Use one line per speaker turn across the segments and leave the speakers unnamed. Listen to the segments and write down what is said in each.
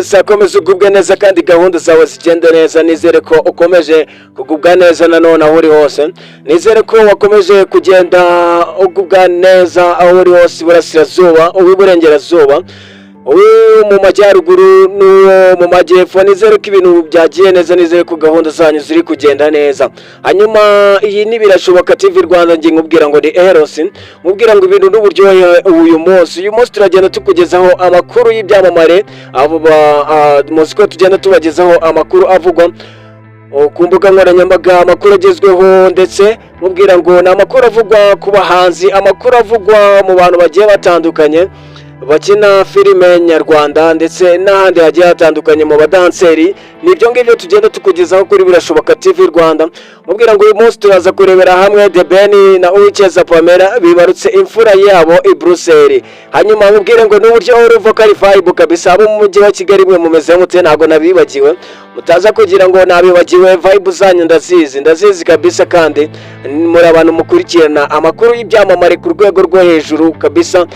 Yes, akomeza ugubwe neza kandi gahunda zawe zigende neza. Nizere ko ukomeje kugubwa neza nanone aho uri hose. Nizere ko wakomeje kugenda ugubwa neza aho uri hose, iburasirazuba, uw'iburengerazuba, uwo mu majyaruguru n'uwo mu majyepfo. Nizere ko ibintu byagiye neza, nizere ko gahunda zanyu ziri kugenda neza. Hanyuma iyi ni Birashoboka TV Rwanda, ngiye nkubwira ngo ni Eros, nkubwira ngo ibintu n'uburyohe. Uyu munsi turagenda tukugezaho amakuru y'ibyamamare. Abo muzi ko tugenda tubagezaho amakuru avugwa ku mbuga nkoranyambaga, amakuru agezweho, ndetse mubwira ngo ni amakuru avugwa ku bahanzi, amakuru avugwa mu bantu bagiye batandukanye bakina filime nyarwanda, ndetse n'ahandi hagiye hatandukanye mu badanseri. Ni ibyo ngibyo tugenda tukugezaho kuri Birashoboka TV Rwanda. Mubwira ngo uyu munsi turaza kurebera hamwe The Ben na Uwicyeza Pamela bibarutse imfura yabo i Bruxelles. Hanyuma mubwire ngo n'uburyo uruva ari vibe kabisa. Abo mu mujyi wa Kigali mwe mumeze mute? Ntabwo nabibagiwe, mutaza kugira ngo nabibagiwe. Vibe zanyu ndazizi, ndazizi kabisa, kandi muri abantu mukurikirana amakuru y'ibyamamare ku rwego rwo hejuru kabisa.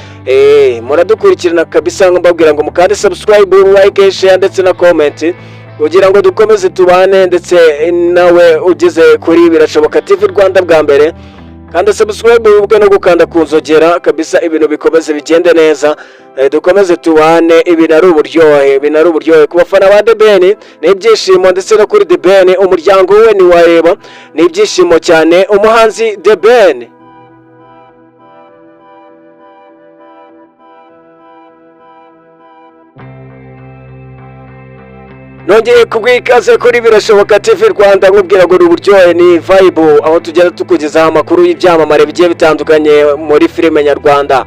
Muradukurikirana kabisa. Mbabwira ngo mukande subscribe, like, share ndetse na comment kugira ngo dukomeze tubane. Ndetse nawe ugeze kuri Birashoboka TV Rwanda bwa mbere, kanda subscribe, wibuke no gukanda ku nzogera kabisa, ibintu bikomeze bigende neza. Dukomeze tubane. Ibintu ari uburyohe, ibintu ari uburyohe ku bafana ba The Ben, ni ibyishimo, ndetse no kuri The Ben umuryango we ntiwareba, ni ibyishimo cyane. Umuhanzi The Ben. Nongeye kuguha ikaze kuri Birashoboka TV Rwanda, nkubwira ngo ni uburyohe, ni vibe, aho tugenda tukugezaho amakuru y'ibyamamare bigiye bitandukanye muri filime nyarwanda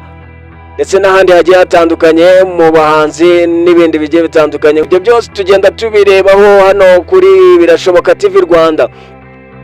ndetse n'ahandi hagiye hatandukanye mu bahanzi n'ibindi bigiye bitandukanye. Ibyo byose tugenda tubirebaho hano kuri Birashoboka TV Rwanda.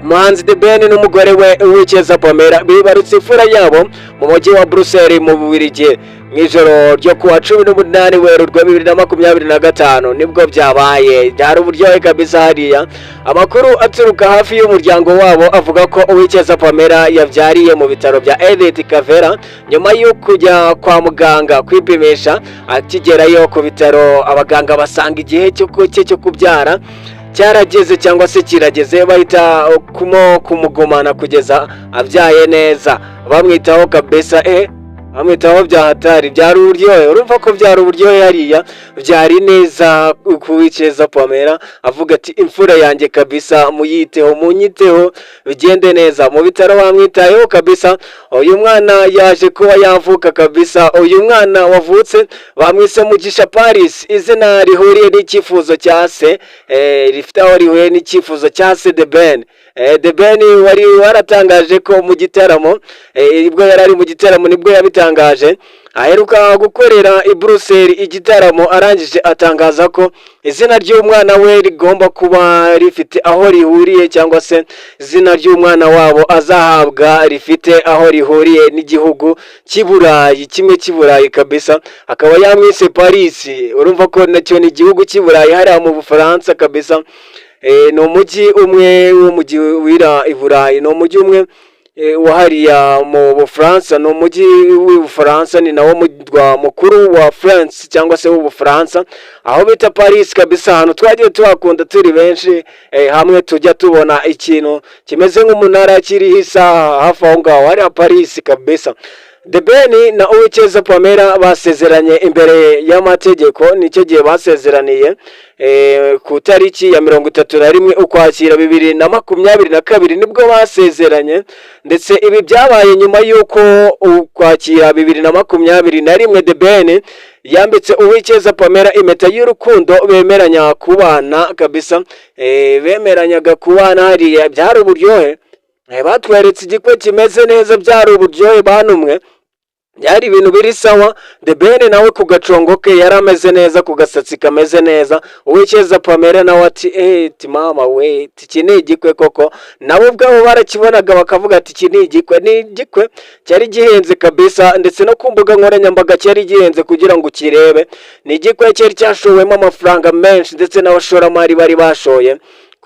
Umuhanzi The Ben n'umugore we Uwicyeza Pamela bibarutse imfura yabo mu mujyi wa Bruxelles mu Bubiligi mu ijoro ryo kuwa 18 Werurwe 2025 nibwo byabaye. Byari uburyohe kabisa hariya. Amakuru aturuka hafi y'umuryango wabo avuga ko Uwicyeza Pamela yabyariye mu bitaro bya Edith Cavell nyuma yo kujya kwa muganga kwipimisha. Akigerayo ku bitaro, abaganga basanga igihe cye cyo kubyara cyarageze cyangwa se kirageze, bahita kumo kumugumana kugeza abyaye neza, bamwitaho kabisa, bamwitaho bya hatari. Byari uburyohe, urumva ko byari uburyohe hariya, byari neza ku Uwicyeza Pamela. Avuga ati: "Imfura yanjye kabisa muyiteho, munyiteho, bigende neza." Mu bitaro bamwitayeho kabisa. Uyu mwana yaje kuba yavuka kabisa. Uyu mwana wavutse bamwise Mugisha Paris, izina rihuriye n'icyifuzo cya se, rifite aho rihuriye n'icyifuzo cya se The Ben. The Ben wari waratangaje ko mu gitaramo, ubwo yari ari mu gitaramo nibwo yabitangaje, aheruka gukorera i Bruxelles igitaramo, arangije atangaza ko izina ry'umwana we rigomba kuba rifite aho rihuriye, cyangwa se izina ry'umwana wabo azahabwa rifite aho rihuriye n'igihugu cy'i Burayi, kimwe cy'i Burayi kabisa, akaba yamwise Paris. Urumva ko nacyo ni igihugu cy'i Burayi hariya mu Bufaransa kabisa. Ni umujyi umwe w'umujyi wira i Burayi, ni umujyi umwe wa hariya mu Bufaransa, ni umujyi w'Ubufaransa, ni nawo murwa mukuru wa France cyangwa se w'Ubufaransa, aho bita Paris kabisa, ahantu twagiye tuhakunda turi benshi, hamwe tujya tubona ikintu kimeze nk'umunara kiriho isaha hafi aho ngaho hariya Paris kabisa. The Ben na Uwicyeza Pamela basezeranye imbere y'amategeko, nicyo gihe basezeraniye, ku tariki ya 31 Ukwakira 2022 nibwo basezeranye. Ndetse ibi byabaye nyuma y'uko Ukwakira 2021 The Ben yambitse Uwicyeza Pamela impeta y'urukundo, bemeranya kubana kabisa. Bemeranyaga kubana hariya, byari uburyohe. Batweretse igikwe kimeze neza, byari uburyohe banumwe, byari ibintu biri sawa. The Ben nawe ku gacongo ke yari ameze neza, ku gasatsi kameze neza. Uwicyeza Pamela nawe ati: "Eh, mama we, iki ni igikwe koko." Nabo ubwabo barakibonaga bakavuga ati: "Iki ni igikwe." Ni igikwe cyari gihenze kabisa, ndetse no ku mbuga nkoranyambaga cyari gihenze kugira ngo ukirebe. Ni igikwe cyari cyashowemo amafaranga menshi, ndetse n'abashoramari bari bashoye.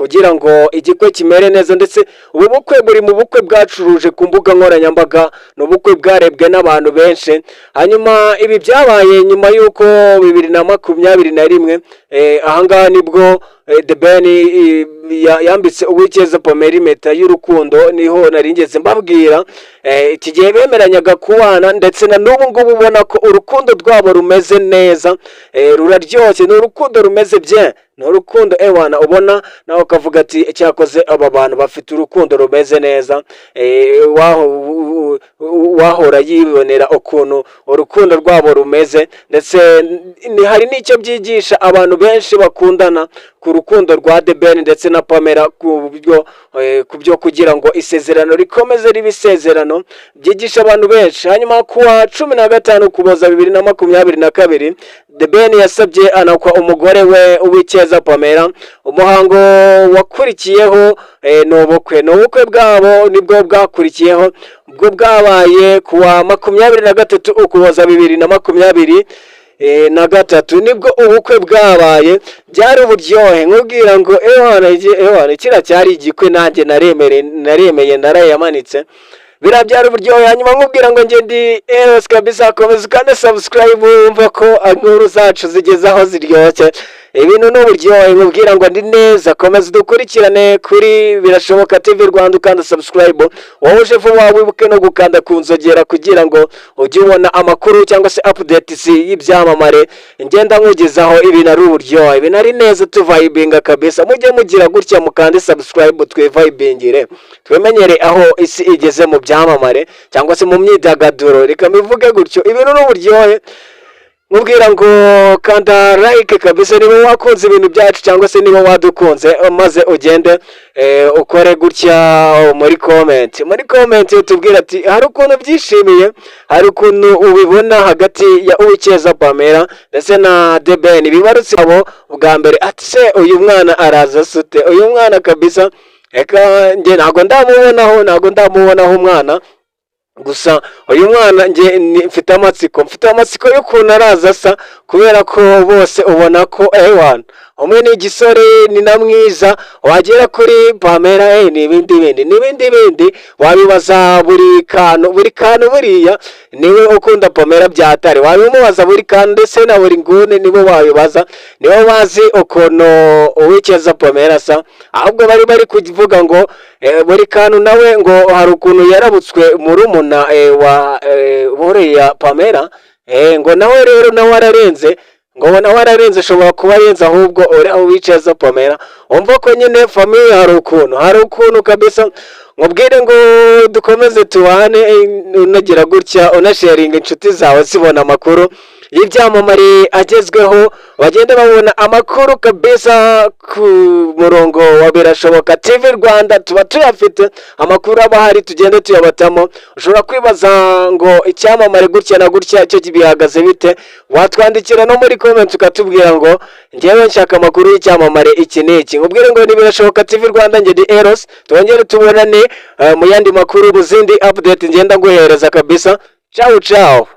kugira ngo igikwe kimere neza. Ndetse ubu bukwe buri mu bukwe bwacuruje ku mbuga nkoranyambaga, ni ubukwe bwarebwe n'abantu benshi. Hanyuma ibi byabaye nyuma y'uko 2021, ahangaha nibwo The Ben yambitse Uwicyeza Pamela impeta y'urukundo. Niho nari ngeze mbabwira iki gihe bemeranyaga kubana, ndetse na n'ubu ngubu ubona ko urukundo rwabo rumeze neza, ruraryoshye, ni urukundo rumeze bien, ni urukundo ewana ubona nawe ukavuga ati: "Cyakoze aba bantu bafite urukundo rumeze neza." Wahora yibonera ukuntu urukundo rwabo rumeze, ndetse hari n'icyo byigisha abantu benshi bakundana ku rukundo rwa The Ben ndetse na Pamela, ku byo kugira ngo isezerano rikomeze ribe isezerano, byigisha abantu benshi. Hanyuma kuwa 15 Ukuboza 2022, The Ben yasabye anakwa umugore we Uwicyeza Pamela. Umuhango wakurikiyeho ni ubukwe bwabo nibwo bwakurikiyeho, bwo bwabaye kuwa 23 Ukuboza 2023, nibwo ubukwe bwabaye. Byari uburyohe, nkubwira ngo ewana, ewana, kiriya cyari igikwe, nanjye naremeye narayamanitse, biriya byari uburyohe. Hanyuma nkubwira ngo njye ndi Eros kabisa, komeza ukande subscribe wumva ko inkuru zacu zigeze aho ziryoshye, ibintu ni uburyohe. Nkubwira ngo ndi neza, komeza dukurikirane kuri Birashoboka TV Rwanda, ukanda subscribe. Wowe uje vuba, wibuke no gukanda ku nzogera kugira ngo ujye ubona amakuru cyangwa se updates y'ibyamamare ngenda nkugezaho. Ibintu ari uburyohe, ibintu ari neza, tuvibinga kabisa. Mujye mugira gutya mukande subscribe, twivibingire, twemenyere aho isi igeze mu byamamare cyangwa se mu myidagaduro, reka mbivuge gutyo. Ibintu ni uburyohe. Nkubwira ngo kanda like kabisa niba wakunze ibintu byacu cyangwa se niba wadukunze, maze ugende ukore gutya muri comment utubwira ati hari ukuntu byishimiye, hari ukuntu ubibona hagati ya Uwicyeza Pamela ndetse na The Ben bibarutse abo bwa mbere, ati se uyu mwana araza sute? Uyu mwana kabisa, reka njye ntabwo ndamubonaho umwana. Gusa uyu mwana njye mfite amatsiko y'ukuntu araza asa, kubera ko bose ubona ko ewana umwe ni igisore, ni na mwiza, wagera kuri Pamela ni ibindi bindi, ni ibindi bindi, wabibaza buri kantu, buri kantu. Buriya niwe ukunda Pamela byatari, wabimubaza buri kantu ndetse na buri nguni, nibo wabibaza, nibo bazi ukuntu Uwicyeza Pamela asa. Ahubwo bari kuvuga ngo buri kantu nawe ngo hari ukuntu yarabutswe murumuna wa buriya Pamela, ngo nawe rero nawe ararenze, ngo nawe ararenze, ashobora kuba arenze ahubwo uriya Uwicyeza Pamela. Wumva ko nyine famille hari ukuntu kabisa. Mubwire ngo dukomeze tubane, unagira gutya unasharinga inshuti zawe zibona amakuru y'ibyamamare agezweho, bagenda babona amakuru kabisa ku murongo wa Birashoboka TV Rwanda. Tuba tuyafite, amakuru aba ahari, tugenda tuyabatamo. Ushobora kwibaza ngo icyamamare gutya na gutya cyo bihagaze bite? Watwandikira no muri comment ukatubwira ngo njyewe nshaka amakuru y'icyamamare iki n'iki. Nkubwire ngo ni Birashoboka TV Rwanda, njye ndi Eros. Twongere tubonane mu yandi makuru, mu zindi update ngenda nguhereza kabisa. Ciao ciao.